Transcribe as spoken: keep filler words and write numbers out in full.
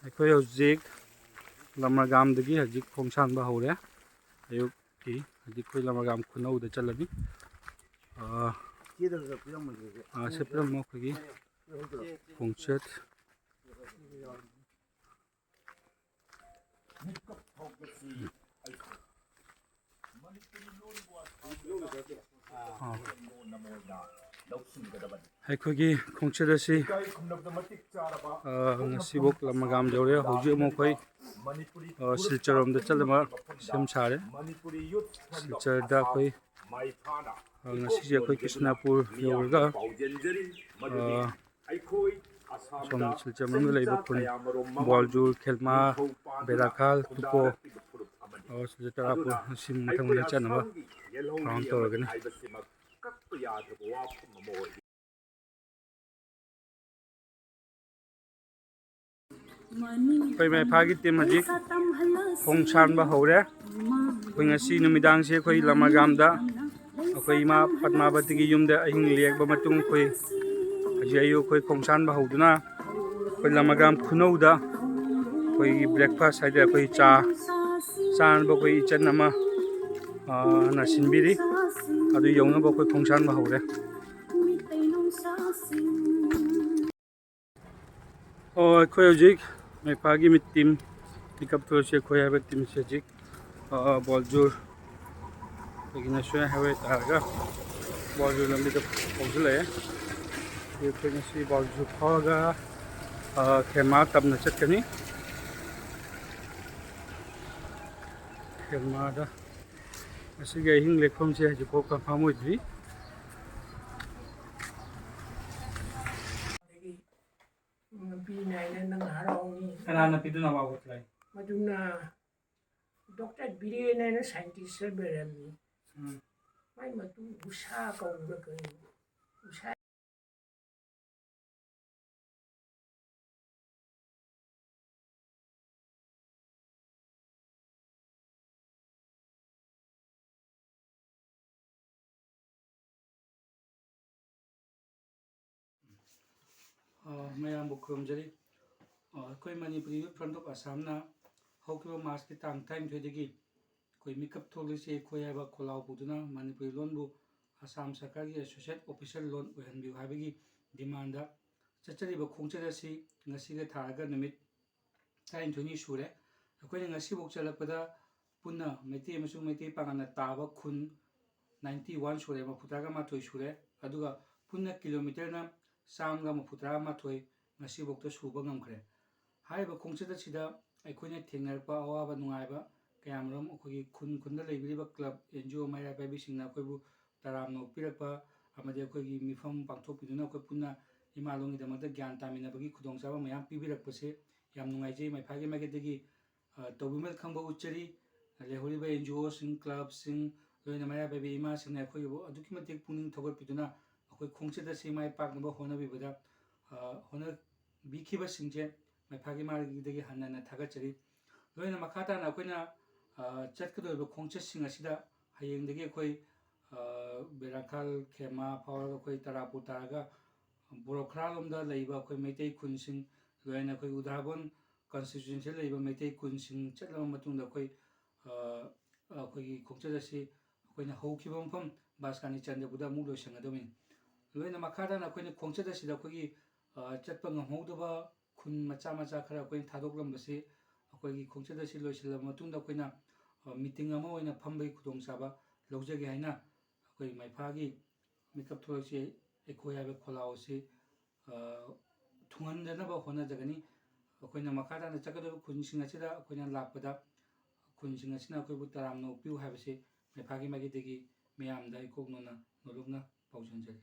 ꯑꯩꯈꯣꯏ ꯍꯧꯖꯤꯛ ꯂꯃꯔꯒꯥꯝꯗꯒꯤ ꯍꯧꯖꯤꯛ ꯈꯣꯡꯁꯥꯟꯕ ꯍꯧꯔꯦ꯫ ꯑꯌꯨꯛꯀꯤ ꯍꯧꯖꯤꯛ ꯑꯩꯈꯣꯏ ꯂꯃꯔꯒꯥꯝ ꯈꯨꯅꯧꯗ ꯆꯠꯂꯅꯤ꯫ ꯑꯥ, ꯑꯥ, ꯁꯤ ꯄꯤꯔꯝꯃꯣ ꯑꯩꯈꯣꯏꯒꯤ ꯈꯣꯡꯆꯠ꯫ ꯑꯥ꯫ ꯑꯩꯈꯣꯏꯒꯤ ꯈꯣꯡꯆꯠ ꯑꯁꯤ, ꯑꯥ, ꯉꯁꯤꯐꯥꯎ ꯂꯃꯒꯥꯝ ꯌꯧꯔꯦ꯫ ꯍꯧꯖꯤꯛ ꯑꯃꯨꯛ ꯑꯩꯈꯣꯏ, ꯑꯥ, ꯁꯤꯜꯆꯔ ꯔꯣꯝꯗ ꯆꯠꯅꯕ ꯁꯦꯝ ꯁꯥꯔꯦ꯫ ꯁꯤꯜꯆꯔꯗ ꯑꯩꯈꯣꯏ, ꯑꯥ, ꯉꯁꯤꯁꯦ ꯑꯩꯈꯣꯏ ꯀ꯭ꯔꯤꯁꯅꯄꯨꯔ ꯌꯧꯔꯒ, ꯑꯥ, ꯑꯁꯣꯝ ꯁꯤꯜꯆꯔ ꯃꯅꯨꯡꯗ ꯂꯩꯕ ꯈꯨꯟ ꯕꯣꯜꯖꯨꯔ, ꯈꯦꯜꯃꯥ, ꯕꯦꯔꯥꯈꯥꯜ, ꯇꯨꯄꯣ, ꯑꯥ, ꯁꯤꯜꯆꯔ ꯇꯔꯥꯄꯨꯔ, ꯑꯁꯤ ꯃꯊꯪ ꯃꯊꯪ ꯆꯠꯅꯕ ꯊꯧꯔꯥꯡ ꯇꯧꯔꯒꯅꯤ꯫ ꯑꯩꯈꯣꯏ ꯃꯩꯐꯥꯒꯤ ꯇꯤꯝ ꯍꯧꯖꯤꯛ ꯈꯣꯡ ꯁꯥꯟꯕ ꯍꯧꯔꯦ꯫ ꯑꯩꯈꯣꯏ ꯉꯁꯤ ꯅꯨꯃꯤꯗꯥꯡꯁꯦ ꯑꯩꯈꯣꯏ ꯂꯃꯒꯥꯝꯗ ꯑꯩꯈꯣꯏ ꯏꯃꯥ ꯄꯗꯃꯥꯕꯇꯤꯒꯤ ꯌꯨꯝꯗ ꯑꯍꯤꯡ ꯂꯦꯛꯄ ꯃꯇꯨꯡ ꯑꯩꯈꯣꯏ ꯍꯧꯖꯤꯛ ꯑꯌꯨꯛ ꯑꯩꯈꯣꯏ ꯈꯣꯡ ꯁꯥꯟꯕ ꯍꯧꯗꯨꯅ ꯑꯩꯈꯣꯏ ꯂꯃꯒꯥꯝ ꯈꯨꯅꯧꯗ ꯑꯩꯈꯣꯏꯒꯤ breakfast ꯍꯥꯏꯗꯤ ꯑꯩꯈꯣꯏ ꯆꯥ ꯆꯥꯅꯕ ꯑꯩꯈꯣꯏ ꯏꯆꯟ ꯑꯃ, ꯑ, ꯅ ꯁꯤꯟꯕꯤꯔꯤ꯫ ꯑꯗꯨ ꯌꯧꯅꯕ ꯑꯩꯈꯣꯏ ꯈꯣꯡꯁꯥꯟꯕ ꯍꯧꯔꯦ꯫ ꯑꯣ, ꯑꯩꯈꯣꯏ ꯍꯧꯖꯤꯛ ꯃꯩꯐꯥꯒꯤ ꯃꯤ ꯇꯤꯝ, ꯄꯤꯛꯑꯞ ꯇꯧꯔꯁꯤ ꯑꯩꯈꯣꯏ ꯍꯥꯏꯕ ꯇꯤꯝꯁꯦ ꯍꯧꯖꯤꯛ, ꯑ, ꯕꯣꯜꯖꯨꯔ, ꯑꯩꯈꯣꯏꯒꯤ national highway ꯇꯥꯔꯒ ꯕꯣꯜꯖꯨꯔ ꯂꯝꯕꯤꯗ ꯐꯥꯎꯖꯤꯜꯂꯛꯑꯦ꯫ ꯑꯗꯨ ꯑꯩꯈꯣꯏ ꯉꯁꯤ ꯕꯣꯜꯖꯨꯔ ꯐꯥꯎꯔꯒ, ꯑ, ꯈꯦꯃꯥ ꯇꯝꯅ ꯆꯠꯀꯅꯤ꯫ ꯈꯦꯃꯥꯗ ꯉꯁꯤꯒꯤ ꯑꯍꯤꯡ ꯂꯦꯛꯐꯝꯁꯦ ꯍꯧꯖꯤꯛꯐꯥꯎ confirm ꯑꯣꯏꯗ꯭ꯔꯤ꯫ ꯑꯗꯒꯤ ꯅꯨꯄꯤꯅ ꯑꯩꯅ ꯅꯪ ꯍꯔꯥꯎꯅꯤ꯫ ꯀꯅꯥꯅ ꯄꯤꯗꯨꯅ ꯋꯥ ꯂꯩ? ꯃꯗꯨꯅ Doctor ꯕꯤꯔꯦꯟ ꯍꯥꯏꯅ scientist ꯑꯃ ꯂꯩꯔꯝꯃꯤ꯫ ꯎꯝ꯫ ꯃꯥꯏ ꯃꯇꯨ ꯎꯁꯥ ꯀꯧꯕ꯭ꯔꯥ ꯀꯩꯅꯣ? ꯎꯁꯥ ꯑ, ꯃꯌꯥꯝꯕꯨ ꯈꯨꯔꯨꯝꯖꯔꯤ꯫ ꯑꯩꯈꯣꯏ ꯃꯅꯤꯄꯨꯔꯤ Youth Front of Assamꯅ ꯍꯧꯈꯤꯕ ꯃꯥꯔꯆꯀꯤ ꯇꯥꯡ ꯇꯔꯥꯅꯤꯊꯣꯏꯗꯒꯤ ꯑꯩꯈꯣꯏ ꯃꯤꯀꯞ ꯊꯣꯛꯂꯁꯤ ꯑꯩꯈꯣꯏ ꯍꯥꯏꯕ ꯈꯣꯜꯂꯥꯎ ꯄꯨꯗꯨꯅ ꯃꯅꯤꯄꯨꯔꯤ ꯂꯣꯟꯕꯨ ꯑꯁꯥꯝ ꯁꯔꯀꯥꯔꯒꯤ ꯑꯦꯁꯣꯁꯤꯌꯦꯠ ꯑꯣꯐꯤꯁꯦꯜ ꯂꯣꯟ ꯑꯣꯏꯍꯟꯕꯤꯌꯨ ꯍꯥꯏꯕꯒꯤ ꯗꯤꯃꯥꯟꯗ ꯆꯠꯆꯔꯤꯕ ꯈꯣꯡꯆꯠ ꯑꯁꯤ ꯉꯁꯤꯒ ꯊꯥꯔꯒ ꯅꯨꯃꯤꯠ ꯇꯔꯥꯅꯤꯊꯣꯏꯅꯤ ꯁꯨꯔꯦ꯫ ꯑꯩꯈꯣꯏꯅ ꯉꯁꯤꯐꯥꯎ ꯆꯠꯂꯛꯄꯗ ꯄꯨꯟꯅ ꯃꯩꯇꯩ ꯑꯃꯁꯨꯡ ꯃꯩꯇꯩ ꯄꯥꯉꯜꯅ ꯇꯥꯕ ꯈꯨꯟ ꯅꯥꯏꯟꯇꯤ ꯋꯥꯟ ꯁꯨꯔꯦ, ꯃꯔꯤꯐꯨꯇꯔꯥꯒ ꯃꯥꯊꯣꯏ ꯁꯨꯔꯦ꯫ ꯑꯗꯨꯒ ꯄꯨꯟꯅ ꯀꯤꯂꯣꯃꯤꯇꯔꯅ ꯆꯥꯝꯃꯒ ꯃꯔꯤꯐꯨꯇꯔꯥ ꯃꯥꯊꯣꯏ ꯉꯁꯤꯐꯥꯎꯗ ꯁꯨꯕ ꯉꯝꯈ꯭ꯔꯦ꯫ ꯍꯥꯏꯔꯤꯕ ꯈꯣꯡꯆꯠ ꯑꯁꯤꯗ ꯑꯩꯈꯣꯏꯅ ꯊꯦꯡꯅꯔꯛꯄ ꯑꯋꯥꯕ ꯅꯨꯡꯉꯥꯏꯕ ꯀꯌꯥꯃꯔꯨꯝ ꯑꯩꯈꯣꯏꯒꯤ ꯈꯨꯟ ꯈꯨꯟꯗ ꯂꯩꯕꯤꯔꯤꯕ ꯀ꯭ꯂꯕ, ꯑꯦꯟ ꯖꯤ ꯑꯣ ꯃꯩꯔꯥ ꯄꯥꯏꯕꯤꯁꯤꯡꯅ ꯑꯩꯈꯣꯏꯕꯨ ꯇꯔꯥꯝꯅ ꯑꯣꯛꯄꯤꯔꯛꯄ ꯑꯃꯗꯤ ꯑꯩꯈꯣꯏꯒꯤ ꯃꯤꯐꯝ ꯄꯥꯡꯊꯣꯛꯄꯤꯗꯨꯅ ꯑꯩꯈꯣꯏ ꯄꯨꯟꯅ ꯏꯃꯥ ꯂꯣꯟꯒꯤꯗꯃꯛꯇ ꯒ꯭ꯌꯥꯟ ꯇꯥꯃꯤꯟꯅꯕꯒꯤ ꯈꯨꯗꯣꯡꯆꯥꯕ ꯃꯌꯥꯝ ꯄꯤꯕꯤꯔꯛꯄꯁꯦ ꯌꯥꯝ ꯅꯨꯡꯉꯥꯏꯖꯩ꯫ ꯃꯥꯏꯐꯥꯒꯤ ꯃꯥꯏꯀꯩꯗꯒꯤ ꯑ, ꯇꯧꯕꯤꯃꯜ ꯈꯪꯕ ꯎꯠꯆꯔꯤ꯫ ꯂꯩꯍꯧꯔꯤꯕ ꯑꯦꯟ ꯖꯤ ꯑꯣꯁꯤꯡ, ꯀ꯭ꯂꯕꯁꯤꯡ, ꯂꯣꯏꯅ ꯃꯩꯔꯥ ꯄꯥꯏꯕꯤ ꯏꯃꯥꯁꯤꯡꯅ ꯑꯩꯈꯣꯏꯕꯨ ꯑꯗꯨꯛꯀꯤ ꯃꯇꯤꯛ ꯄꯨꯛꯅꯤꯡ ꯊꯧꯒꯠꯄꯤꯗꯨꯅ ꯑꯩꯈꯣꯏ ꯈꯣꯡꯆꯠ ꯑꯁꯤ ꯃꯥꯏ ꯄꯥꯛꯅꯕ ꯍꯣꯠꯅꯕꯤꯕꯗ, ꯑ, ꯍꯣꯠꯅꯕꯤꯈꯤꯕꯁꯤꯡꯁꯦ ꯃꯥꯏꯐꯥꯒꯤ ꯃꯥꯏꯀꯩꯗꯒꯤ ꯍꯟꯅ ꯍꯟꯅ ꯊꯥꯒꯠꯆꯔꯤ꯫ ꯂꯣꯏꯅ ꯃꯈꯥ ꯇꯥꯅ ꯑꯩꯈꯣꯏꯅ, ꯑ, ꯆꯠꯀꯗꯧꯔꯤꯕ ꯈꯣꯡꯆꯠꯁꯤꯡ ꯑꯁꯤꯗ ꯍꯌꯦꯡꯗꯒꯤ ꯑꯩꯈꯣꯏ, ꯑ, ꯕꯦꯔꯥꯈꯥꯜ ꯈꯦꯃꯥ ꯐꯥꯎꯔꯒ ꯑꯩꯈꯣꯏ ꯇꯔꯥꯄꯨꯔ ꯇꯥꯔꯒ ꯕꯣꯔꯣꯈꯔꯥ ꯂꯣꯝꯗ ꯂꯩꯕ ꯑꯩꯈꯣꯏ ꯃꯩꯇꯩ ꯈꯨꯟꯁꯤꯡ, ꯂꯣꯏꯅ ꯑꯩꯈꯣꯏ ꯎꯗꯥꯕꯣꯟ ꯀꯟꯁꯇꯤꯇ꯭ꯋꯦꯟꯁꯤꯗ ꯂꯩꯕ ꯃꯩꯇꯩ ꯈꯨꯟꯁꯤꯡ ꯆꯠꯂꯕ ꯃꯇꯨꯡꯗ ꯑꯩꯈꯣꯏ, ꯑ, ꯑꯩꯈꯣꯏꯒꯤ ꯈꯣꯡꯆꯠ ꯑꯁꯤ ꯑꯩꯈꯣꯏꯅ ꯍꯧꯈꯤꯕ ꯃꯐꯝ ꯕꯥꯁꯀꯥꯅꯤ ꯆꯟꯗ꯭ꯔꯄꯨꯔꯗ ꯑꯃꯨꯛ ꯂꯣꯏꯁꯤꯟꯒꯗꯕꯅꯤ꯫ ꯂꯣꯏꯅ ꯃꯈꯥ ꯇꯥꯅ ꯑꯩꯈꯣꯏꯅ ꯈꯣꯡꯆꯠ ꯑꯁꯤꯗ ꯑꯩꯈꯣꯏꯒꯤ, ꯑ, ꯆꯠꯄ ꯉꯝꯍꯧꯗꯕ ꯈꯨꯟ ꯃꯆꯥ ꯃꯆꯥ ꯈꯔ ꯑꯩꯈꯣꯏꯅ ꯊꯥꯗꯣꯛꯂꯝꯕꯁꯤ ꯑꯩꯈꯣꯏꯒꯤ ꯈꯣꯡꯆꯠ ꯑꯁꯤ ꯂꯣꯏꯁꯤꯜꯂꯕ ꯃꯇꯨꯡꯗ ꯑꯩꯈꯣꯏꯅ, ꯑ, ꯃꯤꯇꯤꯡ ꯑꯃ ꯑꯣꯏꯅ ꯐꯝꯕꯒꯤ ꯈꯨꯗꯣꯡꯆꯥꯕ ꯂꯧꯖꯒꯦ ꯍꯥꯏꯅ ꯑꯩꯈꯣꯏ ꯃꯥꯏꯐꯥꯒꯤ ꯃꯤꯀꯞ ꯊꯣꯛꯂꯛꯁꯤ ꯑꯩꯈꯣꯏ ꯍꯥꯏꯕ ꯈꯣꯜꯂꯥꯎ ꯑꯁꯤ, ꯑ, ꯊꯨꯡꯍꯟꯗꯅꯕ ꯍꯣꯠꯅꯖꯒꯅꯤ꯫ ꯑꯩꯈꯣꯏꯅ ꯃꯈꯥ ꯇꯥꯅ ꯆꯠꯀꯗꯧꯔꯤꯕ ꯈꯨꯟꯁꯤꯡ ꯑꯁꯤꯗ ꯑꯩꯈꯣꯏꯅ ꯂꯥꯛꯄꯗ ꯈꯨꯟꯁꯤꯡ ꯑꯁꯤꯅ ꯑꯩꯈꯣꯏꯕꯨ ꯇꯔꯥꯝꯅ ꯑꯣꯛꯄꯤꯌꯨ ꯍꯥꯏꯕꯁꯤ ꯃꯥꯏꯐꯥꯒꯤ ꯃꯥꯏꯀꯩꯗꯒꯤ ꯃꯤꯌꯥꯝꯗ ꯏꯀꯣꯛ ꯅꯣꯟꯅ ꯅꯣꯂꯨꯛꯅ ꯄꯥꯎꯖꯦꯜꯖꯔꯤ꯫